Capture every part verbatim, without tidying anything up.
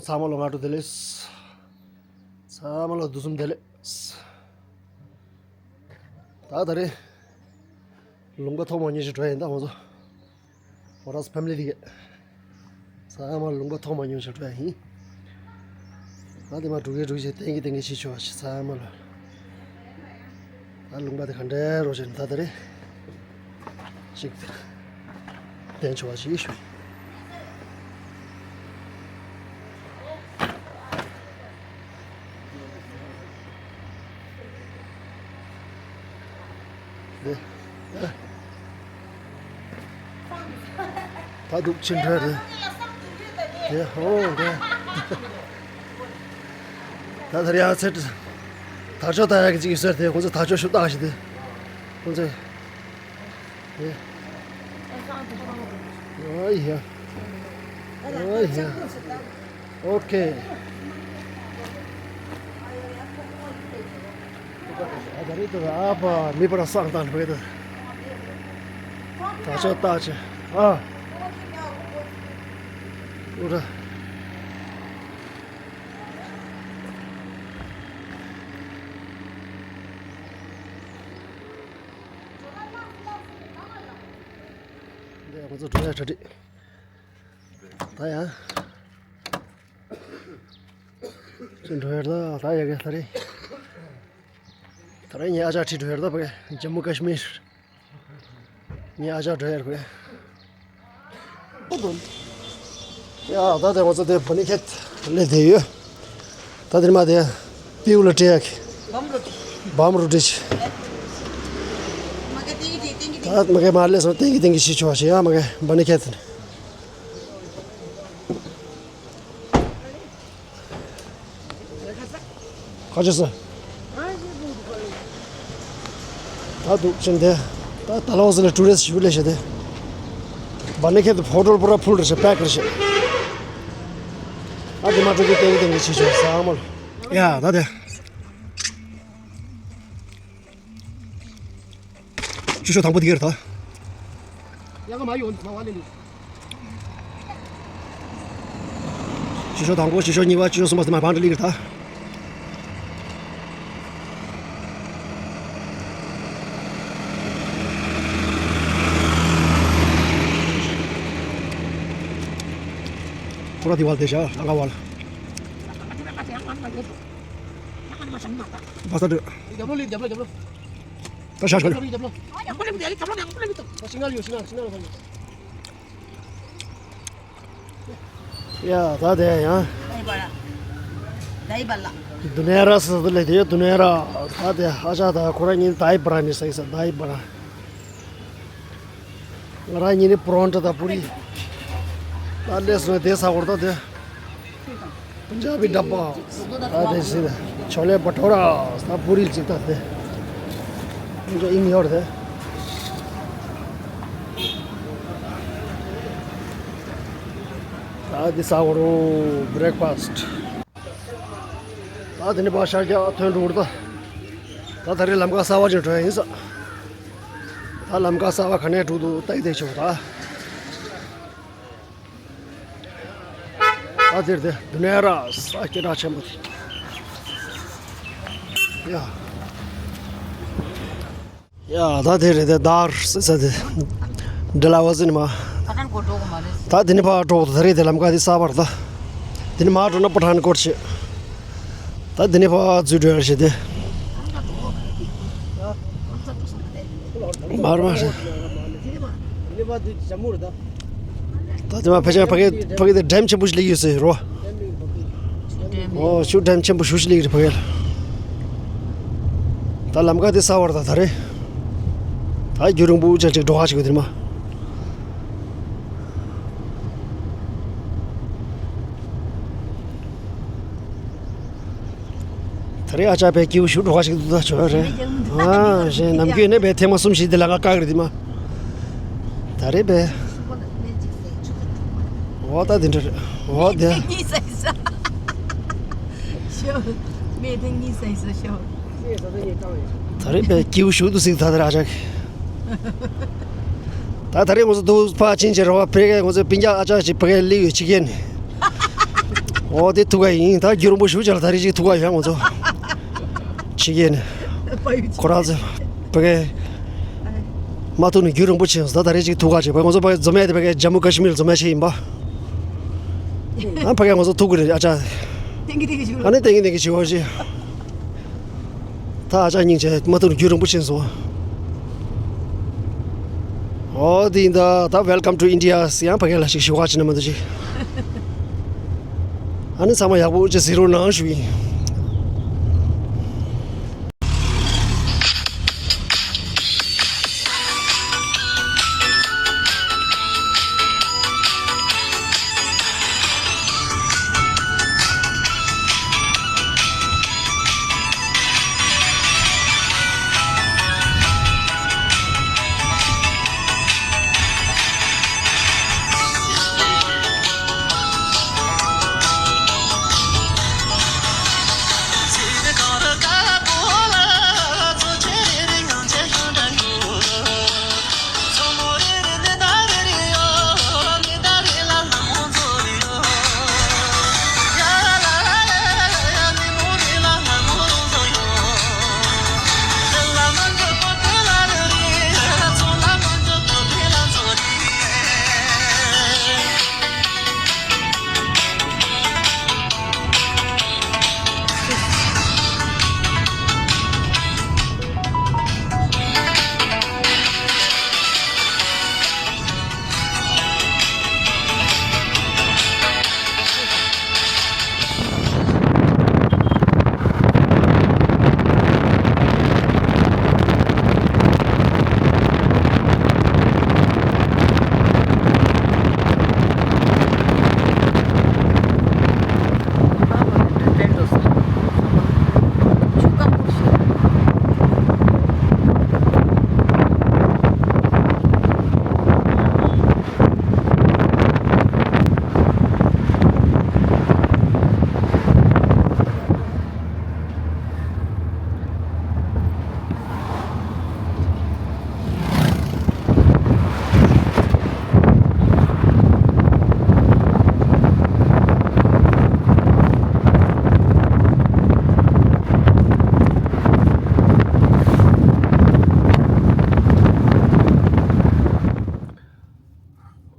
ཚང་མ་ལ་སྔ་དྲོ་བདེ་ལེགས། ཚང་མ་ལ་དུས་གསུམ་བདེ་ལེགས། ད་ད་རེས་ལུང་པ་ཐོག་མ་ཉིད་ཅིག་འགྲོ་ཡིན་ད་ང་ཚོ། ཧོ་ར་སི་ཕེ་མི་ལི་དེ་གས། ཚང་མ་ལུང་པ་ཐོག་མ་ཉིད་ཅིག་འགྲོ་ཡིན། ད་དེ་མ་འགྲོ་གི་འགྲོ་གི་བྱས་ཏན་གི་ཏན་གི་བྱེད་ཆོག་ཅིག་ཚང་མ་ལ། ད་ལུང་པ་དེ་ག་འདྲའི་རོ་བྱས་ནས་ད་ད་རེས་ཅིག་བསྟན་ཆོག་པ་ཞིག་ཞུ། དེ། ད་འདུག་ཕྱིན་འགྲོ་རེད། དེ་ཧོ་དེ། ད་ད་རེས་ཨ་ཚེ། དར་ལྕོག་ལྟ་ཡག་གི་ཅིག་ཡོད་ས་དེ་ཁོང་ཚོ་དར་ལྕོག་ཞིག་ལྟ་ཞིག་དེ། ཁོང་ཚོས། དེ། ཨ་ཡ། ཨ་ཡ། ཨོ་ཁེ། ཨ་ད་རེས་དུ་ཨ་ཕ་མི་པར་སང་དང་བེ་དུ། ད་ཆ་ལྟ་ཆེ། ཨ། ཨུ་ར། འདི་ང་ཚོ་འགྲོ་ཡ་གྲ་སྒྲིག་ད་ཡང་ཅི་འགྲོ་ཡ་ད་ད་ཡ་གི་ད་རེས། ད་རེས་ངའི་ཨ་ཅག་ཁྲིད་འགྲོ་ཡ་ད་བ་གི་ཇམ་མུ་ཀ་ཤི་མིར། ངའི་ཨ་ཅག་འགྲོ་ཡ་རེད། ཡ་ད་དེ་ང་ཚོ་དེ་བ་ནི་ཁེད་ལས་དེ་ཡོད། ད་དེར་མ་དེ་པིའུ་ལ་སྤྲད་ཡ་གི། བམ་རུ་ཏི་ཆི། ད་མ་གི་མ་ལས་སོང་ཏེང་གི་ཏེང་གི་ཤི་ཆོག་ཤི་ཡ་མ་གི་བ་ནི་ཁེད་ནི། ཁ་ཆེ་སོ། ད་འདུག་ཕྱིན་དེ། ད་ད་ལོག་ཟེར་ལ་ཊུ་རི་སི་ཞིག་ལས་བྱེད་དེ། བ་ནི་ཁེད་དུ་ཕོ་ཊོལ་པུ་ར་ཕུལ་རེ་ཤེ་པེག་རེ་ཤེ། ཨ་དེ་མ་འགྲོ་གི་ཏེང་གི་ཏེང་གི་ཤི་ཆོག་ས་ཨ་མོལ། ཡ་ད་དེ། ཆུ་ཤོག་དང་པོ་དེ་ག་རེད་ད། ཡ་ག་མ་ཡོང་མ་བ་ལེ་ལེ། ཆུ་ཤོག་དང་པོ་ཆུ་ཤོག་གཉིས་པ་ཆུ་ཤོག་གསུམ་པ་དེ་མ་བང་འདྲ་ལི་གི་རེད་ད། ཁོ་ར་དེ་བ་ལ་དེ་བཞག་ལ་ག་བ་ལ། བ་ས་འདྲ། རྒྱབ་ལོགས་ལེན་རྒྱབ་ལོགས་རྒྱབ་ལོགས། ད་ཤ་ཤ། རྒྱབ་ལོགས་རྒྱབ་ལོགས། ཡ་ད་དེ་ཡང་། དུ་ནེ་ར་སི་དུ་ལེ་དེ་དུ་ནེ་ར། ད་དེ་ཨ་ཅག་ད་ཁོ་ར་གཉིས་དའི་བ་ར་ནི་ས་ཡི་ས་དའི་བ་ར། ང་རང་གཉིས་ནི་པོ་རོ་ཊ་དང་པུ་རི། ད་ལས་སོང་དེ་ས་གོར་ད་དེ། པན་ཇ་བི་ཌབ་པ། ད་དེ་སི་ཆོ་ལེ་བ་ཊོ་ར། ད་པུ་རི་ཅིག་ད་དེ། པན་ཇ་ཨིན་ཡོར་དེ། ད་དེ་ས་གོ་རུ་བྷི་རེག་ཕ་སི་ཊི། ད་དེ་ནི་བ་ཤར་རྒྱག་ཐོན་འགྲོ་གི་རེད་ད། ད་ད་རེས་ལམ་ཁ་གསར་བ་ཅིག་འགྲོ་ཡ་ཡིན་ས། ད་ལམ་ཁ་གསར་བ་ག་ནས་འགྲོ་འདུག་ལྟ་ཡི་བསྡད་ཆོག་ད། ད་དེར་དེ་དུ་ནེ་ར་ས་སྐད་གྲགས་ཆེན་པོ་དེ། ཡ། ཡ་ད་དེ་རེད་དེ་དར་ས་ས་དེ། འདི་ལ་བ་ཟིན་མ། ད་དེ་ནི་ཕར་འགྲོ་ད་རེད་དེ་ལམ་ཁ་དེ་གསར་པར་ད། དེ་ནི་མར་འགྲོ་ན་པ་ཐན་ཀོཊ་ཆེ། ད་དེ་ནི་ཕར་འཛུལ་འགྲོ་ཡ་ཞེ་དེ། མར་མར། ད་དེ་མ་ཕལ་ཆེར་ཕ་གི་ཕ་གི་དེ་ཌེམ་ཆེན་པོ་ཞིག་སླེབས་ཡོད་ཟེར་རོ། ཨོ་ཆུ་ཌེམ་ཆེན་པོ་ཞིག་སླེབས་རེད་ཕ་གི་ལ། ད་ལམ་ཁ་དེ་གསར་བར་ད་ད་རེད། ད་རྒྱུན་རིང་པོ་ཅན་ཅིག་འགྲོ་ཁ་ཅིག་ཡོད་དེ་མ། ད་རེས་ཨ་ཅག་པའི་སྐྱིད་པོ་ཞུ་འགྲོ་བ་ཞིག་འདུག་ད་བྱོས་རེད། ཨ་གཞན་ནམ་རྒྱུན་ནས་པའི་ཐེངས་མ་གསུམ་བཞི་དེ་ལ་ང་བཀག་རེད་དེ་མ། ད་རེས་པའི། འོ་ད་དེ་འདྲ་རེད། འོ་དེ། གཉིས་ཟ་ཟ། ཤོ། མེ་དེ་གཉིས་ཟ་ཟ་ཤོ། ད་རེས་པའི་སྐྱིད་པོ་ཞུ་འདུག་ཟིག་ད་ད་རེས་ཨ་ཅག་གི། ད་ད་རེས་ང་ཚོ་དུ་ཕ་ཆིན་ཆེ་ར་བ་ཕེ་གེ་ང་ཚོ་པིན་ཀྱག་ཨ་ཅག་ཅིག་ཕེ་གེ་ལི་ཡོད་ཅིག་ཡན། ཨོ་དེ་ཐུག་ག་ཡིན། ད་རྒྱུན་རིང་པོ་ཞིག་བྱས་ལ་ད་རེས་ཅིག་ཐུག་ག་ཡོད་ང་ཚོ། ཕྱི་རྒྱལ་ནས་ཁོ་རང་ཚོ་བོད་སྐད་མ་ཐུག་ནས་རྒྱུན་རིང་པོ་ཕྱིན་སོང་། ད་ད་རེས་ཅིག་ཐུག་ག་བྱས། བོད་ང་ཚོ་བོད་འཛོམས་ཡས་དེ་བོད་སྐད་ཇམ་མུ་ཀ་ཤི་མིར་འཛོམས་ཡས་ཆེད་ཡིན་པ། ཨ་ཕ་གི་ང་ཚོ་ཐུག་གི་རེད་ཨ་ཅག་ཏན་གི་ཏན་གི་ཞིག་ཨ་ནི་ཏན་གི་ཏན་གི་ཞིག་འོ་ཞིག་ད་ཨ་ཅག་སྙིང་རྗེ། མ་ཐུག་རྒྱུན་རིང་པོ་ཕྱིན་སོང་། ཨོ་དེ་ཡིན་ད། ད་Welcome to India ཟེར་ཡང་ཕ་གི་ལ་ཞིག་ཞུ་བ་བྱེད་ན་མ་གཏོགས་ཅིག་ཨ་ནི་ཚང་མ་ཡག་པོ་ཅིག་གཟིགས་རོགས་གནང་ཞུ་ཡིན།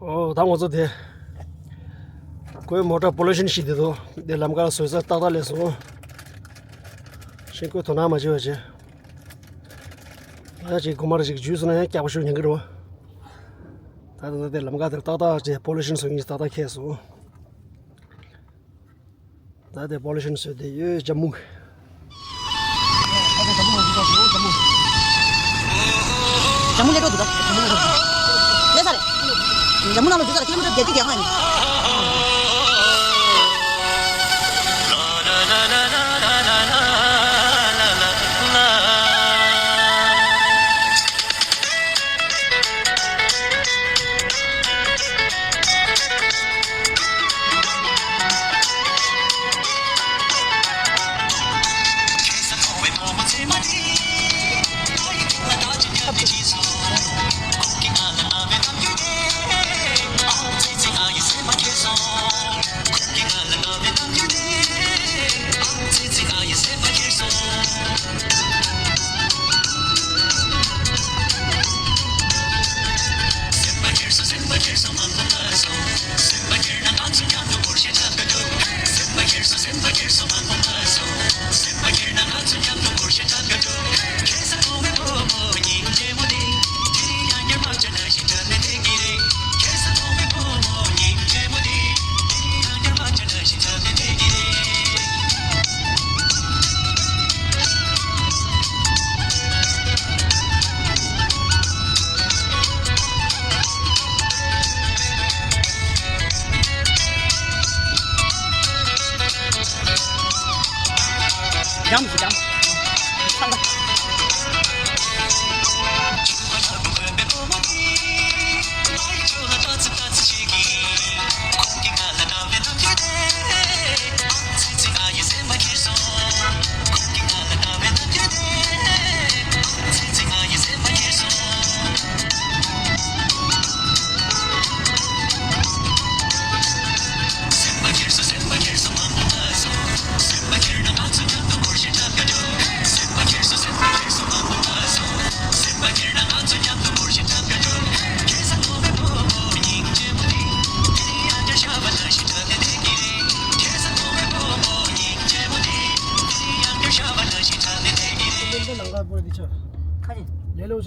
ཨོ་ད་ང་ཚོ་དེ་ཁོའི་མོ་ཊ་པོ་ལུ་ཤན་ཞིག་དེ་དོ་དེ་ལམ་ཁ་ལ་བཟོས་ས་ཏག་ཏག་ལས་སོང་། ཤིང་ཁོས་དོ་སྣང་མ་བྱེད་པ་བྱས། ང་ཅིག་གོ་མ་ར་ཅིག་འཇུས་སོང་ན་ཡང་སྐྱག་པ་ཤོར་ཉན་གི་རེད་བ། ད་ད་ད་དེ་ལམ་ཁ་དེར་ཏག་ཏག་ཅེ་པོ་ལུ་ཤན་བཟོ་མཁན་ཞིག་ཏག་ཏག་ཁེལ་སོང་། ད་དེ་པོ་ལུ་ཤན་བཟོས་ཏེ་ཡོད་ཇམ་མུ། ཇམ་མུ་ལས་འགྲོ་འདུག་ད། ཇམ་མུ་ལས་འགྲོ་འདུག་ལས་ས་རེད། ཇམ་མུ་ནང་ལ་འཛུལ་ས་རེད། ཁི་ལོ་མི་ཊར་བརྒྱད་ཅུ་གྱ་ལྔ་ཡིན།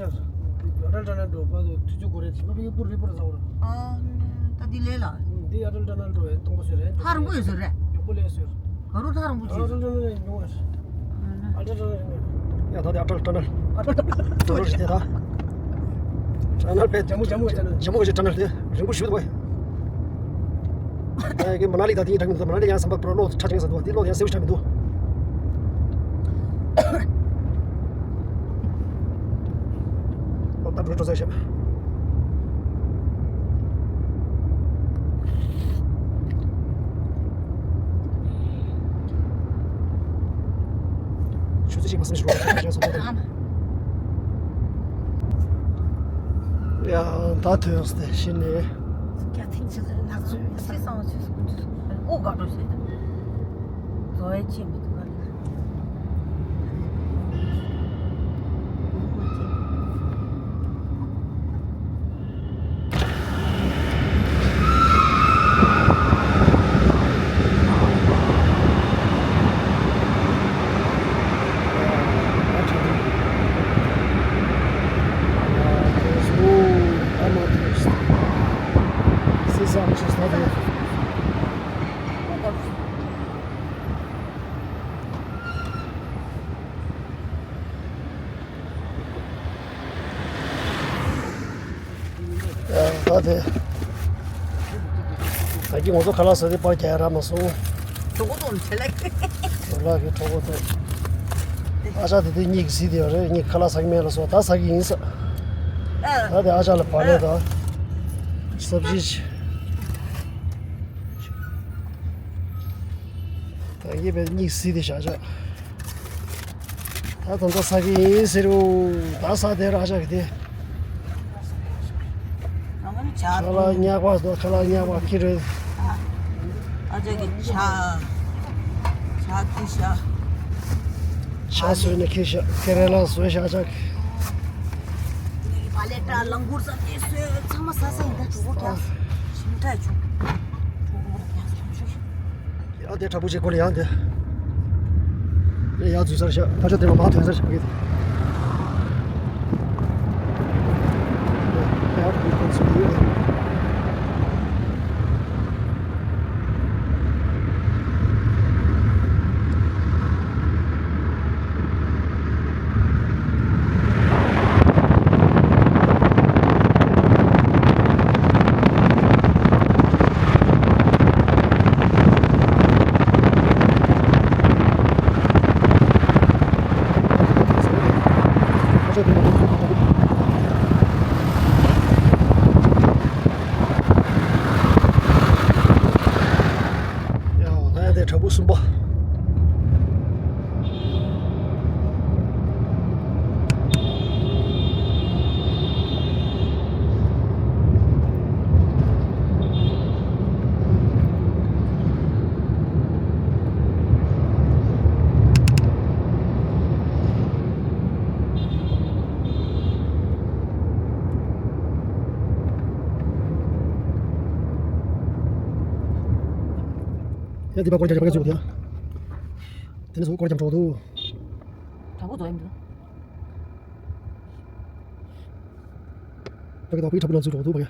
ཨ་ཊལ་ཊ་ནལ་འགྲོ་བར་དུ་དུས་ཚོད་འགོར་རེད། ཚིག་པ་པའི་པུར་རི་པུར་ཟ་བར། ཨ་ད་འདི་ལས་ལ། འདི་ཨ་ཊལ་ཊ་ནལ་འགྲོ་བའི་སྟོང་པ་ཟེར་རེད། ཐག་རིང་པོ་ཡོད་ཟེར་རེད། མགྱོགས་པོ་ལས་ཟེར། ག་རུ་ཐག་རིང་པོ་ཅིག་ཨ་ཊལ་ཊ་ནལ་ཉུང་བ་ཞིག་ཨ་ཊལ་ཊ་ནལ་ཉུང་བ། ཡ་ད་དེ་ཨ་ཊལ་ཊ་ནལ། ཨ་ཊལ་ཊ་ནལ་ཊ་ནལ་རེད་དེ་ད། ཊ་ནལ་པའི་ཇམ་མུ་ཇམ་མུ་ཊ་ནལ། ཇམ་མུ་ཊ་ནལ་དེ་རིང་པོ་ཞིག་འདུག་བས། ཨ་ཀི་མ་ན་ལི་དང་དེ་གཉིས་འདྲ་གི་མི་འདུག་མ་ན་ལི་ཡང་ཟམ་པ་པུ་ར་གློག་ཁྲ་ཆེན་ཟེར་འདུག་དེ་གློག་ཡང་སེར་པོ་ཆགས་མི་འདུག་གློག་ད་བྲོས་འགྲོ་ས་ཞབས། ཆུ་ཚོད་གཅིག་མ་སོང་ཞིག་རོགས་བྱས་སོང་། ཡང་ད་ཐོན་སྟེ་ཕྱིན་ནས། ད་དེ། ད་གི་ང་ཚོ་ཁ་ལག་ཟ་དེ་པར་རྒྱག་ཡ་རག་མ་སོང་། གྲོད་ཁོག་ལྟོགས་ནས་བྲེལ་ལ། གྲོད་ལ་གི་གྲོད་ཁོག་ལྟོགས། ཨ་ཅག་དེ་དུས་གཉིད་ཀྱིས་བཟི་དེ་ཡོད་རེད། གཉིད་ཁ་ལག་ཟ་གི་མེད་ལ་སོ། ད་ཟ་གི་ཡིན་ས། ད་དེ་ཨ་ཅག་ལ་བག་ལེབ་དང་། སབ་ཇི་ཆེ། ད་གི་བས་གཉིད་བཟི་དེ་བཞག་བཞག་ད་ད་ལྟ་ཟ་གི་ཡིན་ཟེར་རོ། ད་ཟ་དེ་ར་ཨ་ཅག་གི་དེ། ཁ་ལག་ཉག་པ་དང་ཁ་ལག་ཉག་པ་ཁྱེར་རེད། ཨ་ཅག་གི་ཇ། ཇ་ཁྱེར་ཤག་ཇ་བཟོས་ནས་ཁྱེར་ཤག་ཁེ་རེ་ལ་བཟོས་ཤག་ཨ་ཅག་གི། ནི་བག་ལེབ་ལ་ལ་གུར་ཟ་དེ་བཟོས་ཚང་མ་ཟ་ས་ཡིན། ད་གྲོད་ཁོག་ཀྱང་ཞིམ་དྲག་བྱུང་། གྲོད་ཁོག་ཀྱང་ཞིམ་ཞིམ། ཡང་དེ་དྲག་པོ་ཅིག་གོ་ལ་ཡང་དེ། དེ་ཡར་འཛུལ་ཚར་ཤག་ད་ཆ་དེ་ལ་མར་ཐོན་ཚར་ཤག་གི། ཡར་འཛུལ་ཚར་ཡོད། ཡ། ང་ཡང་དེ་དྲ་འབུ་གསུམ་པ། ཡ་འདི་པ་སྐོར་རྒྱག་རྒྱག་པ་ག་ཚོད་འདུག་ཡ། དེ་ནས་སོ་སྐོར་རྒྱག་འགྲོ་འདུག་དྲ་འབུ་རྫོགས་ཡིན་འདུག་ད་གི་ད་པའི་དྲ་འབུ་ནང་ཚུད་འགྲོ་འདུག་པ་ཡ།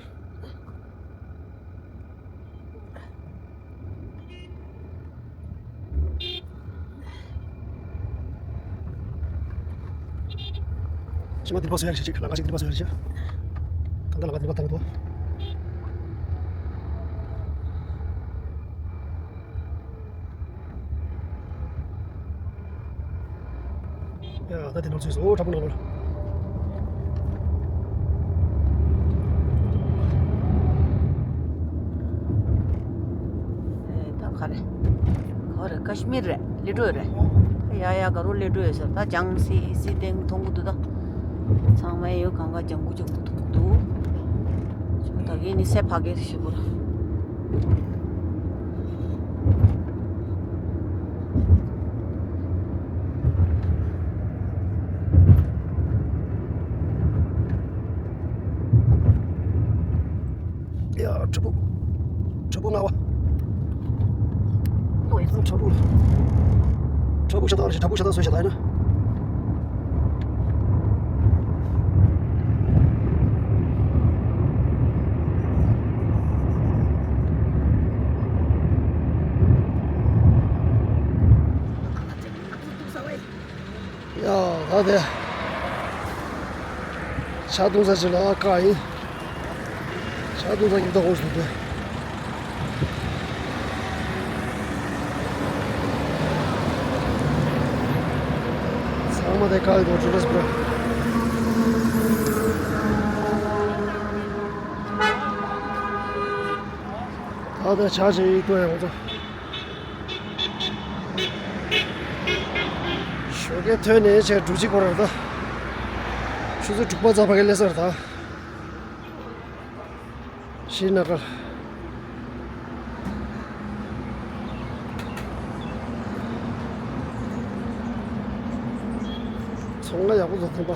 ཕྱི་མ་དེ་ཕོ་སོ་ཡ་རེ་ཞིག་ལ་ང་ཞིག་དེ་ཕོ་སོ་ཡ་རེ་ཞིག་ད་ལྟ་ལ་ང་དེ་ཕོ་བཏང་འདུག་ཡ་ད་དེ་ནང་ཚུད་སོང་། ཨོ་དྲ་འབུ་ནང་ལོགས་ལ། ཨེ་ད་ག་རེ། ག་རེ་ཀ་ཤི་མིར་རེད། ལི་ཀྲོ་རེད། ཡ་ཡ་ག་རུ་ལི་ཀྲོ་ཡོད་ཟེར། ད་ཅང་སི་སི་ཏེང་མཐོང་གི་འདུག་ད་ཚང་མས་ཡོད་གང་ག་ལྗང་གུ་ལྗང་གུ་མཐོང་གི་འདུག་ད་གིན་ནི་སེ་ཕ་གིར་ཞིག་གུར། ཡ་དྲ་འབུ། དྲ་འབུ་ང་བ། ཨོ་ཡ། དྲ་འབུ། དྲ་འབུ་ཤ་སྟག་རེད། དྲ་འབུ་ཤ་སྟག་བཟོས་ཤ་སྟག་ཡིན་ན། དེ། ཇ་བཏུང་ས་ཞིག་ལ་བཀག་ཡིན། ཇ་བཏུང་ས་ཀྱི་མདོག་འོང་ཞིག་དེ། ཚང་མ་དེ་བཀག་ཡོད་འགྲོ་རེས་པ། ད་ལྟ་ཇ་ཞིག་བཏུང་ཡོང་ཚོ། ཞོགས་ཀས་ཐོན་ནས་ཆེ་དྲུག་ཅུ་སྐོར་རེད་ད། ཆུ་ཚོད་དྲུག་པ་ཙམ་ཕ་གི་སླེབས་ས་རེད་ད། ཤྲི་ན་གར། ཚོང་ལ་ཡག་པོ་བཟོ་ཐུབ་པ།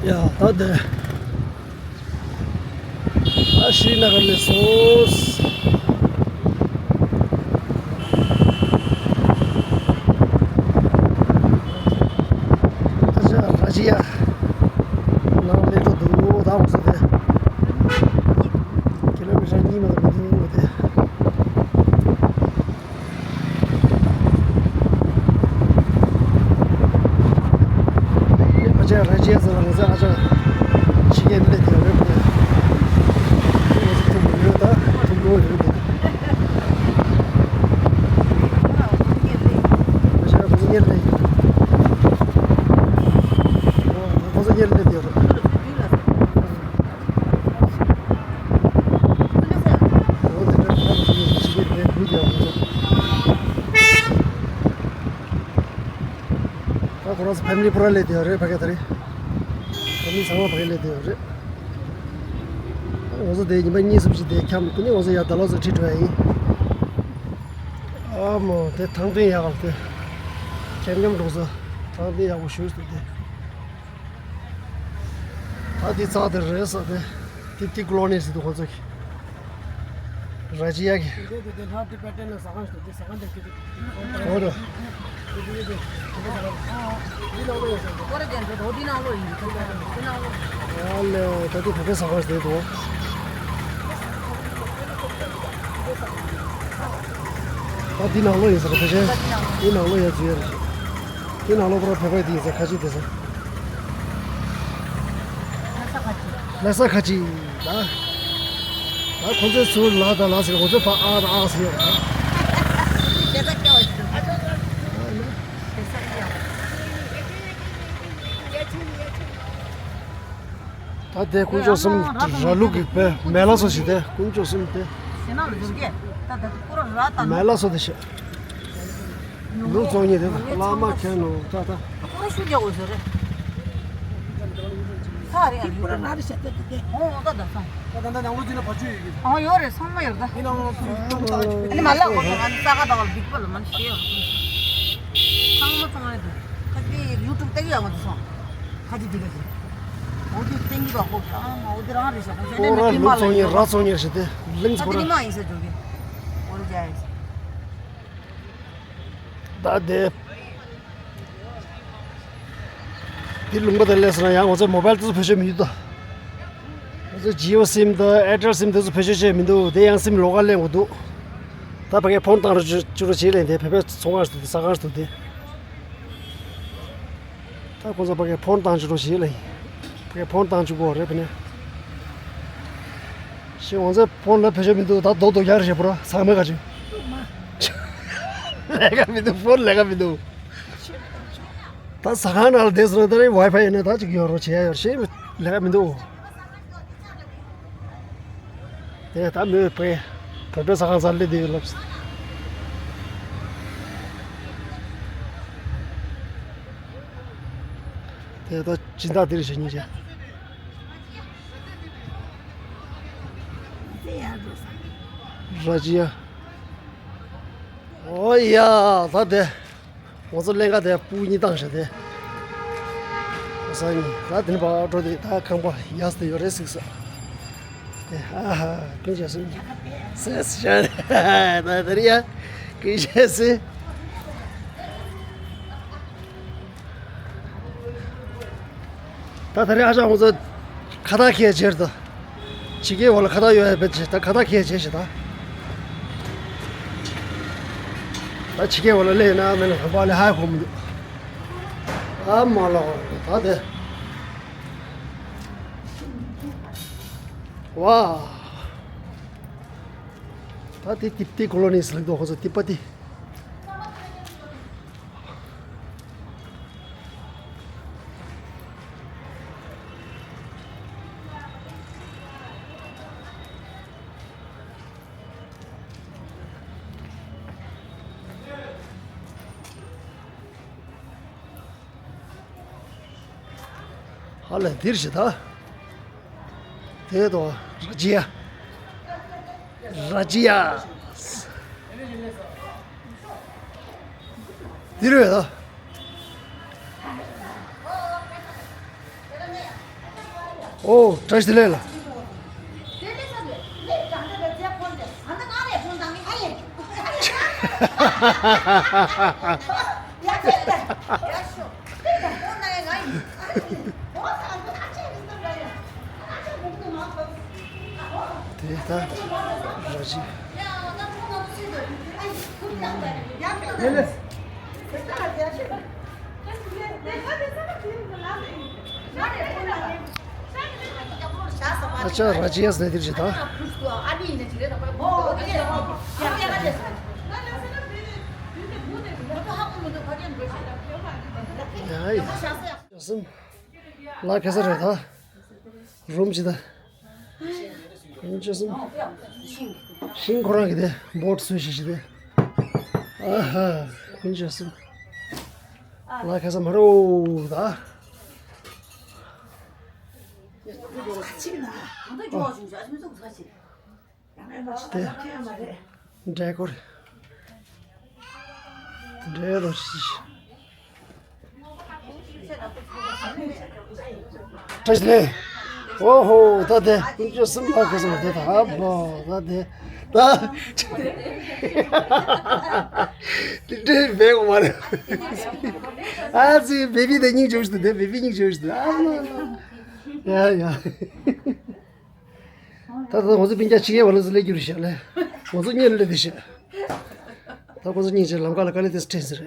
ཡ་ད་དེ། ཨ་ཤྲི་ན་གར་ལས་སོང་། ཨ་ཅག་ར་ཇི་ཡ། ནང་སླེབས་འགྲོ་འདུག་ད་འོང་ས་དེ། ཀི་ལོ་མི་ཊར་གཉིས་མ་གཏོགས་མི་འདུག་དེ། ཨ་ཅག་ར་ཇི་ཡ་ཟེར་བ་ང་ཚོ་ཨ་ཅག་ཕྱི་རྒྱལ་སླེབས་དེ་རེད་པས། ང་ཚོ་ཐུག་གི་ཡོད་ད་ཐུག་གི་ཡོད་དེ། ཨ་ཅག་ཁོ་ཚོ་སླེབས་དེ་ཡོད། ཁོ་ཚོ་སླེབས་དེ་ཡོད་རེད། འོ་དེ་འདྲ་ཁ་ཅིག་ཕྱི་རྒྱལ་སླེབས་དེ་ཡོད། ད་ཁོ་རང་ཚོ་ཕེ་མི་ལི་པུ་ར་སླེབས་དེ་ཡོད་རེད་ཕ་གི་ད་རེད། ཕེ་མི་ལི་ཚང་མ་ཕ་གི་སླེབས་དེ་ཡོད་རེད། ང་ཚོ་དེ་ཉི་མ་གཉིས་གསུམ་ཞིག་དེ་འཁྱམས་དེ་ནས་ང་ཚོ་ཡར་ཌ་ལ་སི་ཁྲིད་འགྲོ་ཡ་ཡིན། ཨ་མོ་དེ་ཐང་སྟོན་ཡག་ག་དེ། འཁྱམ་འཁྱམ་འགྲོ་ས་ཐང་སྟོན་ཡག་པོ་ཞེ་པོ་ཅིག་འདུག་དེ། ད་འདི་ཚང་དེ་རེད་ས་དེ། ཏི་ཏི་ཀློ་ནི་ཟེར་འདུག་ཁོ་ཚོ་གི། ར་ཇི་ཡ་གི། འདི་འདི་འདི་ལྷ་ཏི་པད་ཏན་ལ་ཟ་ཁང་ཞིག་འདུག་འདི་ཟ་ཁང་འདི་ཁྱེད་ཀྱི། ཨོ་ར། འདི་འདི་འདི་འདི་ཟ་ཁང་། འདི་ནང་ལོགས་ཡོད་ཟེར་འདུག་ཀོ་རེ་ཅན་འདི་འདི་ནང་ལོགས་ཡིན་འདུག་འདི་ནང་ལོགས། ཨ་ལེ་ད་ལྟ་བོད་པའི་ཟ་ཁང་ཞིག་འདུག་ཨ་འདི་ནང་ལོགས་ཡིན་ཟེར་ཕལ་ཆེར། འདི་ནང་ལོགས་ཡ་འཛུལ་ཡ་རེད། འདི་ནང་ལོགས་པར་བོད་པ་འདི་ཡིན་ཟེར། ཁ་ཆེ་དེ་ཟེར། ལྷ་ས་ཁ་ཆེ། ད་ད་ཁོ་ཚོའི་ཚུར་ལ་ད་ལ་ཟེར། ཁོ་ཚོའི་ཕ་ཨ་ད་ཨ་ཟེར་ཡ་རེད། ད་ད་དེ་དཀོན་མཆོག་གསུམ་ར་ལུག་གི་དཔེ་མེ་ལ་སོ་ཞིག་དེ་དཀོན་མཆོག་གསུམ་དེ། ཞེ་ན་ལ་འཛུལ་གེ། ད་ད་དུ་ཀུ་ར་ར་ད་མེ་ལ་སོ་དེ་ཞེ། ལུག་བཙོང་ཉེ་དེ་བླ་མ་ཁྱེར་ནོ་ད་ད། ཀུ་ར་ཤུ་རྒྱག་དགོས་ཟེར་རེད། ཁ་རེ་ཨ་ཀུ་ར་ར་རེ་ཞེ་དེ་དེ། ཨོ་ད་ད་ད། ད་ད་ད་ནང་ལོ་ཅི་ན་བ་ཆུ་ཡོད་གི། ཨོ་ཡོད་རེད། ཚང་མ་ཡོད་ད། ཡིན་ནའང་ཚུར་ཚུར་ད་ཨ་ནི་མ་ལག་གོ་ང་ནི་ས་ག་ད་བ་སྡིག་པ་ལ་མ་ནི་ཤེས་ཡོད། ཚང་མ་ཚང་མ་ཡོད་ད། ད་དེ་ཡུ་ཊུབ་ལྟ་གི་ཡོད་ང་ཚོ་སོང་། ཁ་ཅིག་འདི་ག་ཅིག་འོ་དེ་བསྟན་གྱི་བ་ཧོ་ཀྱང་འོ་དེ་རང་རེད་ཤག་ཁོ་ཤ་ནས་ནི་ཀི་མ་ལ་ཡོད། ར་ཚོང་ཉེར་ཞིག་དེ་ལིང་ཚོ་ར། ཨ་དེ་ནི་མ་ཡིན་ས་འཇོག་གི། འོ་རུ་ཇ་ཡིན་ས། ད་དེ། དེ་ལུང་པ་དེ་ལས་སོང་ན་ཡང་ང་ཚོ་མོ་བལ་དེ་ཚོ་བེད་སྤྱོད་མི་ཡོད་ད། ང་ཚོ་ཇི་ཡོ་སིམ་དང་ཨེར་ཊེལ་སིམ་དེ་ཚོ་བེད་སྤྱོད་བྱས་མི་འདུག་དེ་ཡང་སིམ་ལོགས་ཀ་ལེན་དགོས་འདུག་ད་ཕ་གིར་ཕོན་བཏང་རོགས་བྱོས་རོགས་བྱེད་ལེན་དེ་བོད་པའི་ཚོང་ཁང་ཞིག་འདུག་དེ་ཟ་ཁང་ཞིག་འདུག་དེ། ད་ཁོང་ཚོ་ཕ་གིར་ཕོན་བཏང་བཅུག་རོགས་བྱེད་ལེན། ཕ་གིར་ཕོན་བཏང་བཅུག་གོ་རེད་ཕ་ནས། ཤི་ང་ཚོའི་ཕོན་ལ་བེད་སྤྱོད་མི་འདུག་ད་རྡོག་རྡོག་རྒྱག་རེད་བྱེད་པོ་ར་ཚང་མས་ག་ཅིག་ལས་ཀ་མི་འདུག་ཕོན་ལས་ཀ་མི་འདུག་ད་ཟ་ཁང་ནང་ལ་བསྡད་སོང་ན་ད་རེས་ཝའི་ཕའི་ཡིན་ན་ད་ཅིག་ཡོད་རོགས་བྱེད་ཡ་ཡོད་ཤེས་ལས་ཀ་མི་འདུག་དེ་ད་མོས་པའི་བོད་པའི་ཟ་ཁང་ཚར་སླེབས་བསྡད་ཡོད་ལབ། དེ་ད་སྦྱིན་བདག་འདིར་བྱེད་ཉིན་བྱས། ར་ཇི་ཡ། ཨོ་ཡ་ད་དེ། ང་ཚོ་ཀླན་ཀ་དེ་སྤུ་གུ་གཉིས་བཏང་ཤག་དེ། ས་གཉིས་ད་དེ་ནི་བག་འགྲོ་དེ་ད་ཁང་པ་ཡག་སུ་ཡོད་རེད་ཟིག་ས། དེ་ཨ་ཧ་ཀུན་ཤ་སུ། སེ་སི་ཤ་རེད་ད་དེ་རེད་ཡ། ཀུན་ཤ་སུ། ད་ད་རེས་ཨ་ཅག་ང་ཚོ་ཁ་བཏགས་འཁྱེར་བྱེད་དོ། ཕྱི་རྒྱལ་བ་ལ་ཁ་བཏགས་ཡོད་ཡ་བེད་ཅེ་ད་ཁ་བཏགས་འཁྱེར་བྱེད་ཞེ་ད། ད་ཕྱི་རྒྱལ་བ་ལ་སླེབས་ན་མེད་ན་དང་པ་ལས་ཧ་གོ་མི་འདུག་ཨ་མ་ལ་ད་དེ། ཝ། ད་དེ་ཏི་པ་ཏི་ཀོ་ལོ་ནི་ཟེར་ལེགས་དོ་ཁོ་ཚོ་ཏི་པ་ཏི། ཧ་ལས་འདིར་ཞེ་ད། དེ་དོ་ར་ཇི་ཡ། ར་ཇི་ཡ། འདིར་བས་ད། ཨོ་བཀྲ་ཤིས་བདེ་ལེགས་ལ། དེ་ད་ར་ཇི། ཨ་ཅག་ར་ཇི་ཡ་ཟེར་དེར་ཞེ་ད། ཡ་ཡ། ལ་ཁ་ས་རེད་ད། རུམ་ཅི་ད། ཁོང་ཅི་སོང་། ཤིང་ཁོ་རང་གི་དེ་བོ་ཊི་བཟོས་ཤིག་ཤིག་དེ། ཨ་ཧ། ཁོང་ཅི་སོང་། ལ་ཁ་ས་མ་རོ་ད། དེ། འདྲེ་སྐོར། འདྲེ་རོ་ཤི། བཀྲ་ཤིས་བདེ་ལེགས། ཨོ་ཧོ་ད་དེ་ཀུན་སྤྱོད་གསུམ་ལ་གོ་སོང་དེ་ད་ཨ་བོ་ད་དེ་ད། དེ་འདྲེ་བས་གོ་མ་རེད། ཨ་ཙི་བེ་བི་དེ་སྙིང་རྗེ་ཞིག་འདུག་དེ་བེ་བི་སྙིང་རྗེ་ཞིག་འདུག་ཨ་མ་མ། ཡ་ཡ། ད་ལྟ་ང་ཚོ་སྤུན་ཀྱག་ཕྱི་རྒྱལ་བ་ལ་ཚོ་སླེབས་རྒྱུ་རེད་ཤག་ལས། ང་ཚོ་གཉེར་སླེབས་བསྡད་ཤག་ད་ཁོ་ཚོ་སྙིང་རྗེ། ལམ་ཁ་ལ་དཀའ་ལས་དེ་འཕྲད་ཟེར།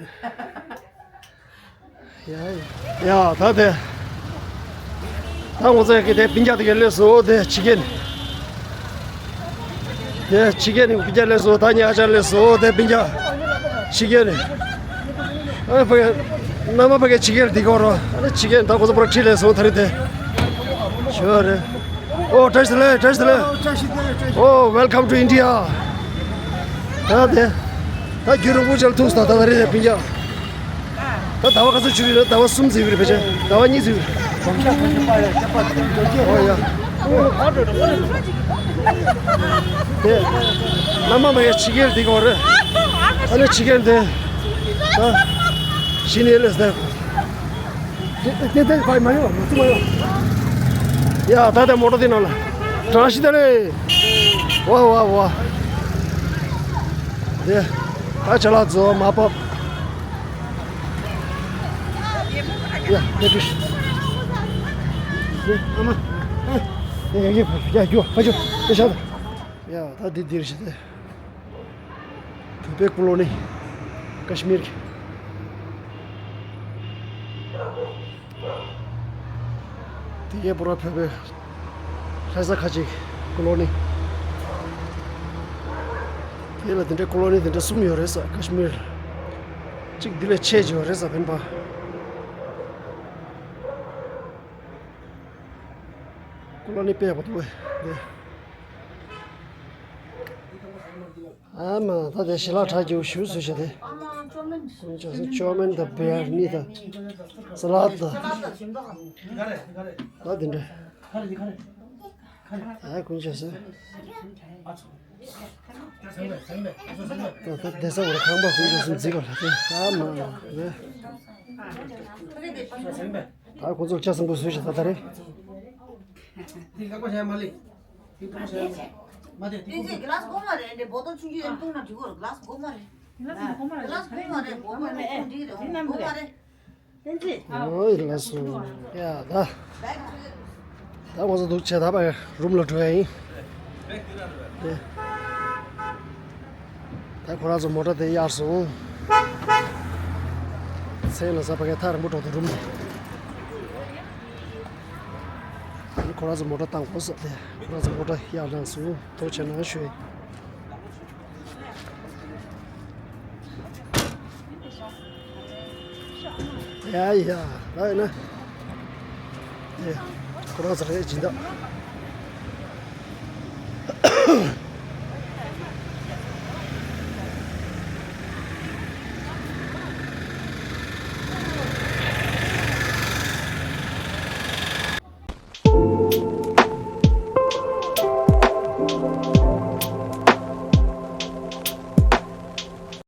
ཡ་ཡ། ད་དེ། ད་ང་ཚོ་གི་དེ་སྤུན་ཀྱག་དེ་ག་སླེབས་སོང་། དེ་ཕྱི་རྒྱལ་ནས། དེ་ཕྱི་རྒྱལ་ནས་སྤུན་ཀྱག་སླེབས་སོང་། ད་ཉག་ཅག་སླེབས་སོང་། དེ་སྤུན་ཀྱག་ཕྱི་རྒྱལ་ནས། ཨ་ཕ་གི། མནའ་མ་ཕ་གི་ཕྱི་རྒྱལ་འདི་གོ་རོ། ཨ་ནི་ཕྱི་རྒྱལ་ནས་ད་ཁོ་ཚོ་པར་ཁྲིད་སླེབས་སོང་། ད་རེས་དེ། ཞོ་རེད། ཨོ་བཀྲ་ཤིས་བདེ་ལེགས། བཀྲ་ཤིས་བདེ་ལེགས། ཨོ། Welcome to India. ད་དེ། ད་རྒྱུན་རིང་པོ་ཅིག་ལ་ཐུག་སོང་། ད་ད་རེས་དེ་སྤུན་ཀྱག་ད་ཟླ་བ་ག་ཚོད་བྱུང་རེད། ཟླ་བ་གསུམ་ཙམ་རེད་པས། ཟླ་བ་གཉིས་ཙམ་རེད། ཨོ་ཡ། དེ། མནའ་མ་མ་ཡ་ཕྱི་རྒྱལ་འདི་གོ་རེད། ཨ་ནི་ཕྱི་རྒྱལ་འདི། ད། གཞི་ནས་ལས་ཟླ། དེ་དེ་དེ་ཕ་མ་ཡོང་། མ་ཚུགས་མ་ཡོང་། ཡ་ད་དེ་མོ་ཊ་དེ་ནང་ལ། བཀྲ་ཤིས་བདེ་ལེགས། ཝ་ཝ་ཝ། དེ། ད་ཅ་ལག་ཚོ་མར་ཕབ། ཡ་དེ་དེ། དེ་ཨ་མ། ཨ། དེ་ཡ་ཡ་ཕ་ཡ་རྒྱུ་ཕ་རྒྱུ་དེ་བཞག་ད། ཡ་ད་དེ་འདིར་བཞག་དེ། བོད་པའི་ཀོ་ལོ་ནི། ཀ་ཤི་མིར་གྱི། དེ་གའི་པོ་ར་བོད་པའི་ལྷ་ས་ཁ་ཆེ་ཀོ་ལོ་ནི། དེ་ལ་དེ་འདྲའི་ཀོ་ལོ་ནི་དེ་འདྲ་གསུམ་ཡོད་རེད་ས། ཀ་ཤི་མིར། གཅིག་འདི་ལས་ཆེ་ཅིག་ཡོད་རེད་ས། ཕན་པ། ཀོ་ལོ་ནི་དཔེ་ཡག་པོ་འདུག་པས། ཨ་མ། ད་དེ་ཞལ་ལག་དྲ་རྒྱའུ་ཞུ་སུ་ཞེ་དེ། ཀུན་ཆ་སུ་ཅོ་མན་དང་བེར་ནི་དང་། ས་ལད་དང་། ད་དེ་འདྲ། ད་ཀུན་ཆ་སུ། ད་ད་དེ་ས་འོར་ཁང་པ་ཀུན་ཆ་སུ་འཛིག་ག་ལ་དེ། ཨ་མ་མ་རེད། ད་ཁོ་ཚོར་ཆ་ཚང་པོ་བཟོས་ཤག་ད་ད་རེད། དེ་ཁ་པར་བྱས་མ་ལེ། དེ་ཁ་པར་བྱས་མ་ལེ། མ་དེ་དེ་བཏུང་གི་རེད། གླ་སྒོ་མ་རེད། འདི་བོ་ཏོ་ཆུང་ཆུང་ཡང་བཏུང་ན་འགྲིག་གོ། གླ་སྒོ་མ་རེད། གླ་སྒོ་མ་རེད། བོ་ཏོ་ཆུང་ཆུང་འགྲིག་རེད། གླ་སྒོ་མ་རེད། ཨོའི་ལགས་སོ། ཡ་ད། ད་ང་ཚོ་འདུག་བྱས་ད་ཕར་རུམ་ལ་འགྲོ་ཡ་ཡིན། དེ། ད་ཁོ་རང་ཚོ་མོ་ཊ་དེ་གཡར་སོང་། མཚན་ལ་ས་ཕ་གའི་ཐག་རིང་པོ་འགྲོ་འདུག་རུམ་དེ། ཁོ་རང་ཚོ་མོ་ཊ་བཏང་དགོས་ས་དེ། ཁོ་རང་ཚོ་མོ་ཊ་གཡར་བཏང་སོང་། ཐུགས་རྗེ་གནང་ཞུ། ཡ་ཡ། ལ་ཡིན་ན། ཡ། ཁོ་རང་ཚོ་རེད་སྦྱིན་བདག